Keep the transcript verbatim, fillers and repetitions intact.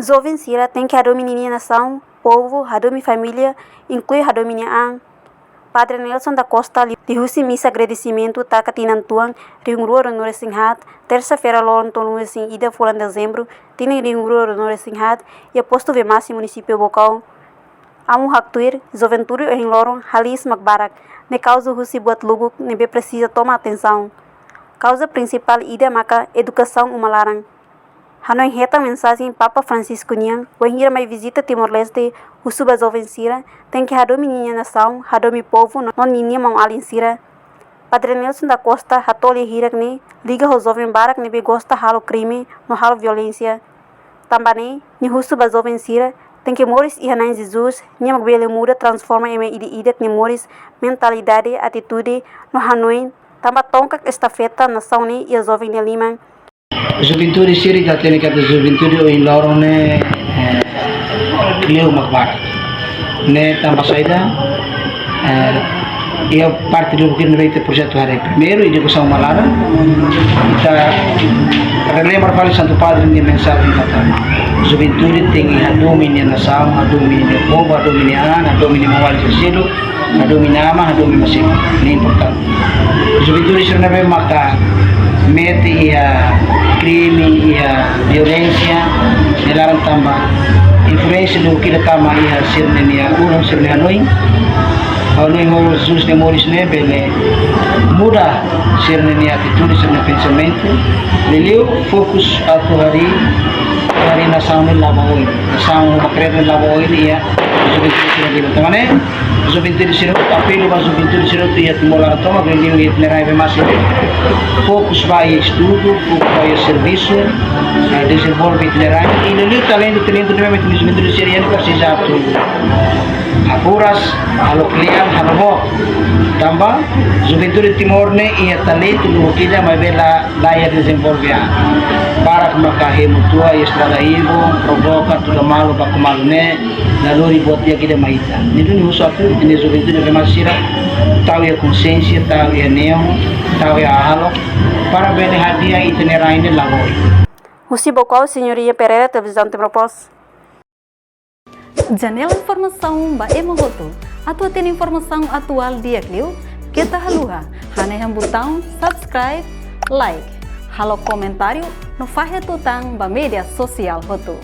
Joven sira tenke hadomi ninia nasaun, povu, hadomi família, inklui hadomi nia an. Padre Nelson da Costa li-, liuhusi misa agradesimentu taka tinan tuan rihun rua ruanulu-resin-haat, tersa-feira loron tolunulu-resin-ida fulan Dezembru, tinan rihun rua ruanulu-resin-haat, iha postu Vemasse, munisípiu Baucau. Amu haktuir, juventude ohin loron haliis mak barak, ne'e kauza husi buat lubuk ne'ebé presiza toma atensaun. Kauza prinsipál ida maka edukasaun uma laran. Hanoin hetan mensajen Papa Francisco nian, wainhira mai vizita Timor-Leste, husu ba joven sira, tenke hadomi ninia nasaun, hadomi povu no, no ninia maun-alin sira. Padre Nelson da Costa hato'o lia hirak ne'e liga ho joven barak ne'ebé gosta halo krime no halo violénsia. Tanba ne'e, nia husu ba joven sira, tenke moris iha Na'i Jesus, nia mak bele muda transforma ema ida-idak nia moris, mentalidade, atitude, no hanoin, tanba tongkak estafeta nasaun ne'e iha joven nia liman. Juventude sira, ita hatene katak juventude ohin loron ne'e, eh, kleur mak barak. Ne'e tanba saida, eh, iha parte lubuk ida ne'ebé ita projetu haree. Primeiru, edukasaun uma laran. Ita relembra fali Santu Padre nia mensajen katak juventude tenke hadomi nia nasaun, hadomi nia povu, hadomi nia an, hadomi nia maun-alin sira, hadomi nia aman, hadomi masin. Ne'e importante. Juventude sira ne'ebé maka mete iha krime, iha violénsia, ne'e laran tanba influénsia lubuk ida tama iha sira-nia ulun, sira-nia hanoin. Ha'u hanoin ho Jesus nia moris ne'e bele muda sira-nia atitude, sira-nia pensamentu. Liuliu fokus atu harii, harii nasaun ne'e la'o ba oin. Nasaun ho makrere la'o ba oin iha juventude sira-nia vida. Tanba ne'e, juventude sira hotu, apelu ba juventude sira hotu iha Timor laran tomak, liuliu iha ita-nia rai Vemasse. Fokus ba iha estudu, fokus ba iha servisu, eh, dezenvolve ita-nia rai. I liuliu talentu, talentu ne'ebé mak ita-nia juventude sira iha ne'e presiza atu hakuras, halo kle'an, halo boot. Tanba juventude Timor ne'e iha talentu lubuk ida maibé la, la iha dezenvolve an. Barak maka hemu tua iha estrada ibun, provoka, tuda malu, baku malu ne'e, la lori buat di'ak ida mai ita. Ne'e duni husu atu ita-nia juventude Vemasse sira tau iha konsiénsia, tau iha neon, tau iha hahalok, para bele hadi'a ita-nia rai ne'e la'o ba oin. Husi Baucau, Senhorinha Pereira, Televizaun Timor Post. Janela informasaun ba ema hotu. Atu hatene informasaun atuál di'ak liu, keta haluha hanehan butaun subscribe, like, halo komentáriu no fahe tutan ba média sosiál hotu.